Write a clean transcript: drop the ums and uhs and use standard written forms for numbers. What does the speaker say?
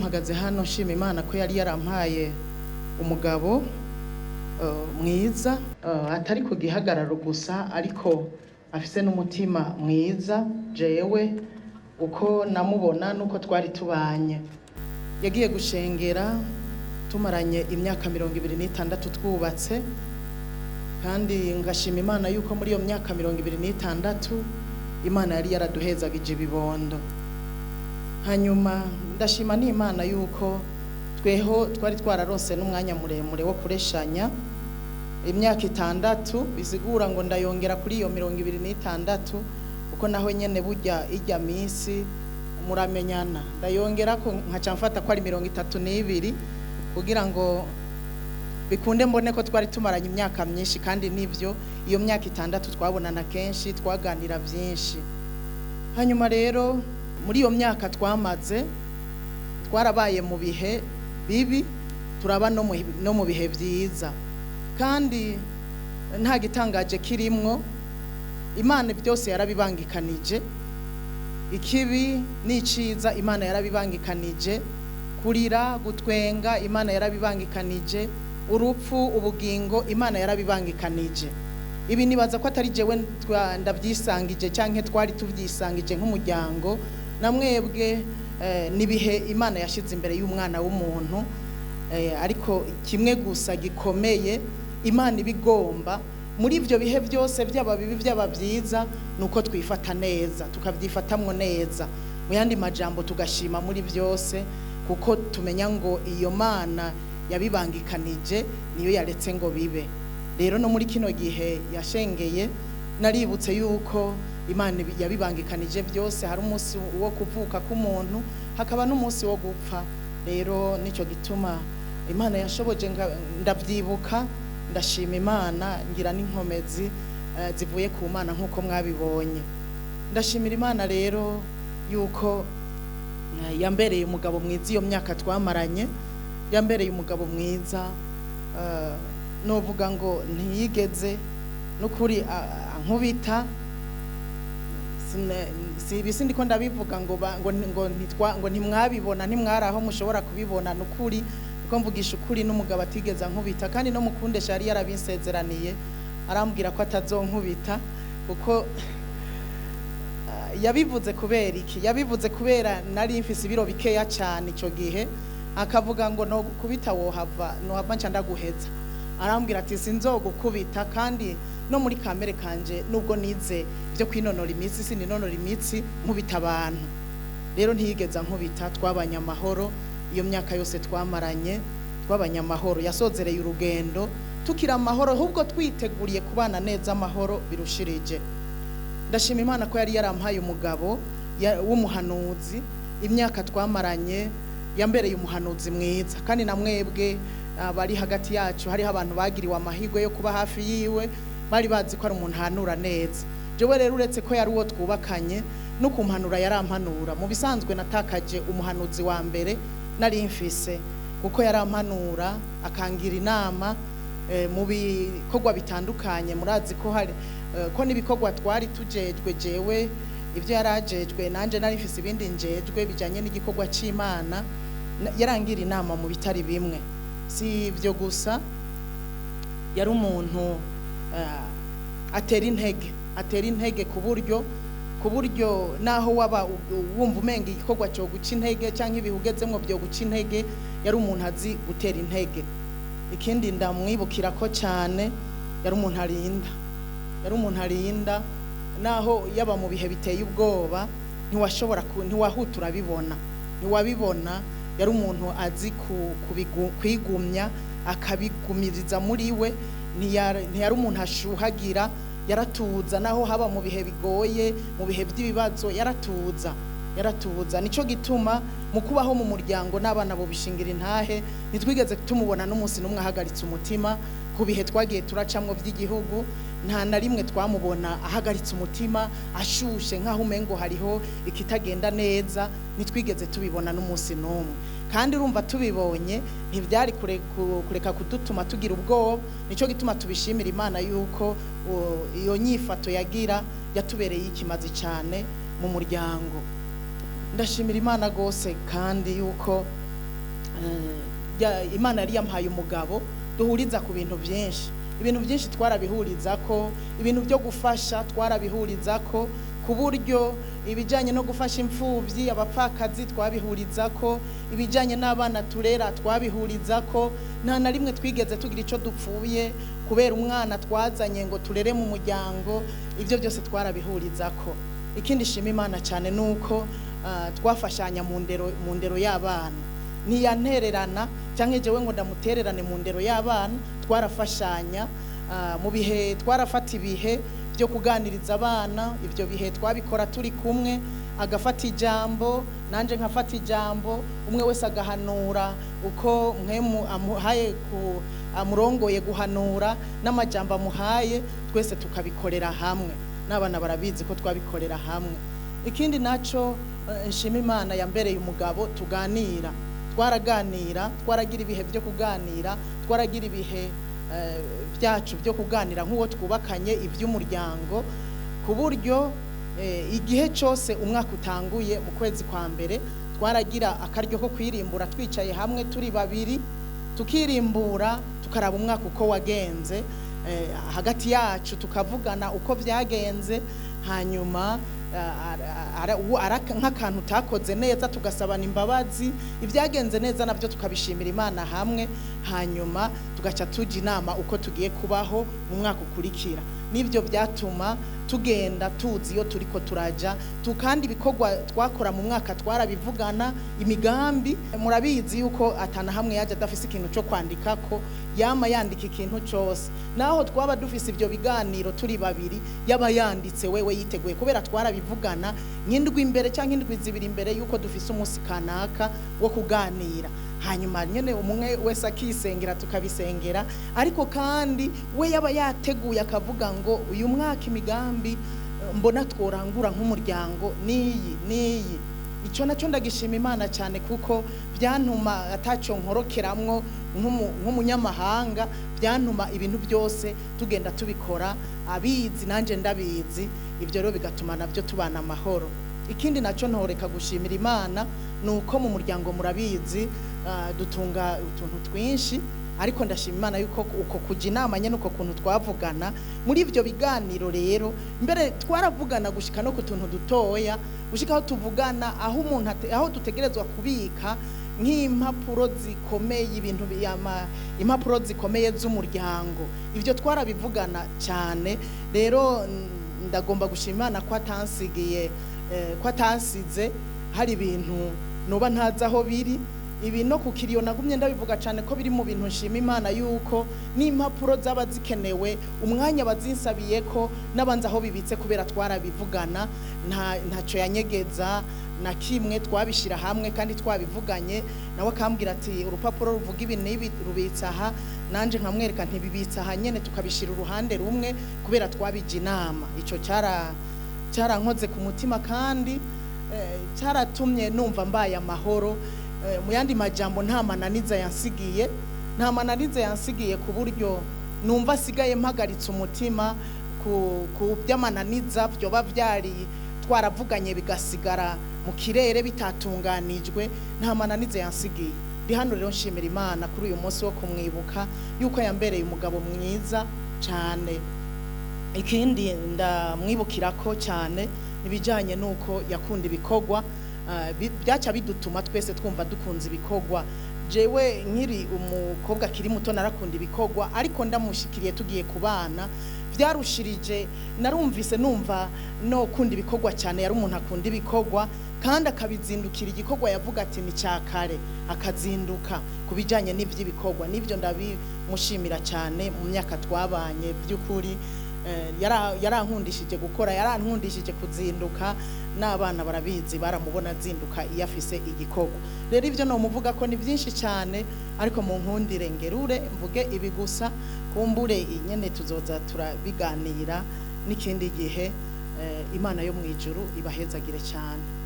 Rero mpagaze hano nshima Imana ko yari yarampaye umugabo mwiza, atari ku gihagararo gusa, ariko afise n'umutima mwiza. Jewe uko namubona nuko twari tubanye, yagiye gushengera tumaranye imyaka 26 twubatse, kandi ngashima Imana yuko muri iyo myaka 26 Imana yari yaraduhezagije ibibondo. Hanyuma ndashima n'Imana yuko tweho twari twararose n'umwanya muremure wo kureshanya, imyaka 6, bisigura ngo ndayongera kuri iyo 26, kuko naho nyene burya ijya minsi muramenyana. Ndayongera ko nkaca mfata ko ari 32, kugira ngo bikunde mbone ko twari tumaranye imyaka myinshi. Kandi nivyo, iyo myaka 6 twabonana kenshi, twaganira byinshi. Hanyuma rero muri iyo myaka twamaze, twarabaye mu bihe bibi, turaba no mu bihe byiza, kandi nta gitangaje kirimwo. Imana byose yarabibangikanije, ikibi n'iciza Imana yarabibangikanije, kurira, gutwenga, Imana yarabibangikanije, urupfu, ubugingo, Imana yarabibangikanije. Ibi nibaza ko atari jewe ndabyisangije canke twari tuvyisangije nk'umuryango na mwebwe, nibihe Imana yashize imbere y'umwana w'umuntu. Ariko kimwe gusa gikomeye Imana ibigomba muri ivyo bihe byose, byaba bibi byaba byiza, nuko twifata neza, tukavyifatamwo neza. Mu yandi majambo, tugashima muri byose, kuko tumenya ngo iyo Mana yabibangikanije niyo yaretse ngo bibe. Rero no muri kino gihe yashengeye, naributse yuko Imana yabibangikanije byose. Hari umunsi wo kuvuka k'umuntu, hakaba n'umunsi wo gupfa. Rero nicyo gituma Imana yashoboje ndavyibuka, ndashima Imana, ngira n'inkomezi zivuye ku Mana nk'uko mwabibonye. Ndashimira Imana rero yuko yambereye umugabo mwiza. Iyo myaka twamaranye yambereye umugabo mwiza. Novuga ngo ntiyigeze n'ukuri ankubita. Si ibi sindiko ndabivuga ngo ngo ntitwa ngo ntimwabibona, ntimwari aho mushobora kubibona. Nukuri niko mvugisha ukuri, n'umugabo atigeze ankubita, kandi no mukundesha yari yarabinsezeraniye, arambwira ko atazonkubita. Kuko yabivuze kubera iki? Yabivuze kubera nari mfise ibiro bikeya cyane icyo gihe, akavuga ngo no gukubita wohava nohava nca ndaguheza. Arambwira ati sinzogukubita. Kandi no muri kamere kanje, nubwo nize ibyo kwinonora imitsi, sininonora imitsi nkubita abantu. Rero ntiyigeze ankubita, twabanye amahoro. Iyo myaka yose twamaranye twabanye amahoro. Yasozereye urugendo tukiri amahoro, ahubwo twiteguriye kubana neza amahoro birushirije. Ndashima Imana ko yari yarampaye umugabo w'umuhanuzi. Imyaka twamaranye yambereye umuhanuzi mwiza, kandi na mwebwe bari hagati yacu hariho abantu bagiriwe amahirwe yo kuba hafi yiwe, bari bazi ko ari umuntu ahanura neza. Jewe rero, uretse ko yari uwo twubakanye, no kumpanura yarampanura. Mu bisanzwe natakaje umuhanuzi wa mbere nari mfise, kuko yarampanura, akangira inama mu bikorwa bitandukanye. Murazi ko hari ko n'ibikorwa twari tujejwe, jewe ibyo yarajejwe, nanje nari mfise ibindi njejwe bijanye n'igikorwa c'Imana. Yarangira inama mu bitari bimwe. Si ibyo gusa, yari umuntu atera intege, atera intege ku buryo naho waba wumva umenga igikorwa cyo guca intege cyangwa ibihe ugezemwo byo guca intege, yari umuntu azi gutera intege. Ikindi ndamwibukira ko cyane, yari umuntu arinda, yari umuntu arinda. Naho yaba mu bihe biteye ubwoba, ntiwashobora ntiwahuta urabibona, ntiwabibona. Yari umuntu azi kwigumya, akabigumiriza muri we. Ntiyari umuntu ashuhagira, yaratuza. Naho haba mu bihe bigoye, mu bihe by'ibibazo, yaratuza, yaratuza. Nico gituma mu kubaho mu muryango n'abana bo bishingira intahe, ntitwigeze tumubona n'umunsi n'umwe ahagaritse umutima. Ku bihe twagiye turacamwo by'igihugu, nta na rimwe twamubona ahagaritse umutima, ashushe nk'aho umengo hariho ikitagenda neza. Ntitwigeze tubibona n'umunsi n'umwe. Kandi urumva tubibonye ntibyari kureka kudutuma tugira ubwoba. Nicyo gituma tubishimira Imana yuko iyo nyifato yagira yatubereye ikimazi cyane mu muryango. Ndashimira Imana rwose kandi yuko Imana yari yampaye umugabo duhuriza ku bintu byinshi. Ibintu byinshi twarabihuriza ko, ibintu byo gufasha twarabihuriza ko, ku buryo ibijyanye no gufasha imfubyi, abapfakazi twabihuriza ko, ibijyanye n'abana turera twabihuriza ko. Nta na rimwe twigeze tugira icyo dupfuye kubera umwana twazanye ngo turere mu muryango. Ibyo byose twarabihuriza ko. Ikindi shima Imana cyane ni uko twafashanya mu ndero y'abana. Ntiyantererana cyangwa jewe ngo ndamutererane mu ndero y'abana. Twarafashanya mu bihe, twarafata ibihe byo kuganiriza abana. Ibyo bihe twabikora turi kumwe, agafata ijambo nanje nkafata ijambo, umwe wese agahanura uko mwemu amuhaye ku amurongoye guhanura n'amajambo amuhaye, twese tukabikorera hamwe. N'abana barabizi ko twabikorera hamwe. Ikindi naco nshima Imana, yambereye umugabo tuganira. Twaraganira, twaragira ibihe byo kuganira, twaragira ibihe byacu byo kuganira nk'uwo twubakanye, iby'umuryango, ku buryo igihe cyose umwaka utanguye mu kwezi kwa mbere twaragira akaryo ko kwirimbura twicaye hamwe turi babiri, tukirimbura, tukaraba umwaka uko wagenze hagati yacu, tukavugana uko byagenze. Hanyuma nk'akantu utakoze neza tugasabana imbabazi, ibyagenze neza nabyo tukabishimira Imana hamwe. Hanyuma tugaca tujya inama uko tugiye kubaho mu mwaka ukurikira. N'ibyo byatuma tugenda tuzi iyo turiko turaja. Kandi ibikorwa twakora mu mwaka twarabivugana, imigambi. Murabizi yuko atana hamwe yaje adafise ikintu cyo kwandika, ko yama yandika ikintu cyose. Naho twaba dufise ibyo biganiro turi babiri, yaba yanditse wewe yiteguye, kubera twarabivugana nk'indwi imbere cyangwa indwi 2 imbere yuko dufise umunsi kanaka wo kuganira. Hanyuma nyene umwe wese akisengera, tukabisengera. Ariko kandi we yaba yateguye akavuga ngo uyu mwaka imigambi mbona tworangura nk'umuryango niyi niyi. Icyo nacyo ndagishima Imana cyane, kuko byantuma atacyo nkorokeramwo nk'umunyamahanga. Byantuma ibintu byose tugenda tubikora abizi nanjye ndabizi. Ibyo rero bigatuma nabyo tubana amahoro. Ikindi nacyo ntoreka gushimira Imana ni uko mu muryango, murabizi, dutunga utuntu twinshi. Ariko ndashima Imana yuko uko kujya inama nyine, uko kuntu twavugana muri ibyo biganiro rero, mbere twaravugana gushika no ku tuntu dutoya, gushika aho tuvugana aho umuntu aho dutegerezwa kubika nk'impapuro zikomeye, ibintu impapuro zikomeye z'umuryango. Ibyo twarabivugana cyane. Rero ndagomba gushima Imana ko atansigiye ko atansize hari ibintu noba ntazi aho biri. Ibi no ku kiriyo nagumye ndabivuga cyane, ko biri mu bintu nshima Imana, yuko n'impapuro zaba zikenewe umwanya bazinsabiye ko n'abanza aho bibitse, kubera twarabivugana. Nta ntacyo yanyegeza na kimwe. Twabishyira hamwe kandi twabivuganye, nawe akambwira ati urupapuro ruvuga ibi n'ibi rubitse aha, nanje nkamwereka ntibibitse aha nyene, tukabishyira uruhande rumwe kubera twabijya inama. Icyo cyarankoze ku mutima kandi cyaratumye numva mbaye amahoro. Mu yandi majambo, nta mananiza yansigiye, nta mananiza yansigiye, ku buryo numva asigaye mpagaritse umutima ku by'amananiza byoba byari twaravuganye bigasigara mu kirere bitatunganijwe. Nta mananiza yansigiye. Ndi hano rero nshimira Imana kuri uyu munsi wo kumwibuka, yuko yambereye umugabo mwiza cyane. Ikindi ndamwibukira ko cyane ibijyanye n'uko yakunda ibikorwa, byaca bidutuma twese twumva dukunze ibikorwa. Jewe nkiri umukobwa akiri muto narakunda ibikorwa, ariko ndamushikiriye tugiye kubana byarushirije. Narumvise numva no kunda ibikorwa cyane. Yari umuntu akunda ibikorwa kandi akabizindukira. Igikorwa yavuga ati ni cya kare, akazinduka ku bijyanye n'iby'ibikorwa. N'ibyo ndabimushimira cyane mu myaka twabanye. By'ukuri yarankundishije gukora, yarankundishije kuzinduka. N'abana barabizi, baramubona azinduka iyo afise igikorwa. Rero ibyo nomuvuga ko ni byinshi cyane, ariko mu nkundire ngerure mvuge ibi gusa. Kumbure nyene tuzoza turabiganira n'ikindi gihe. Imana yo mu ijuru ibahezagire cyane.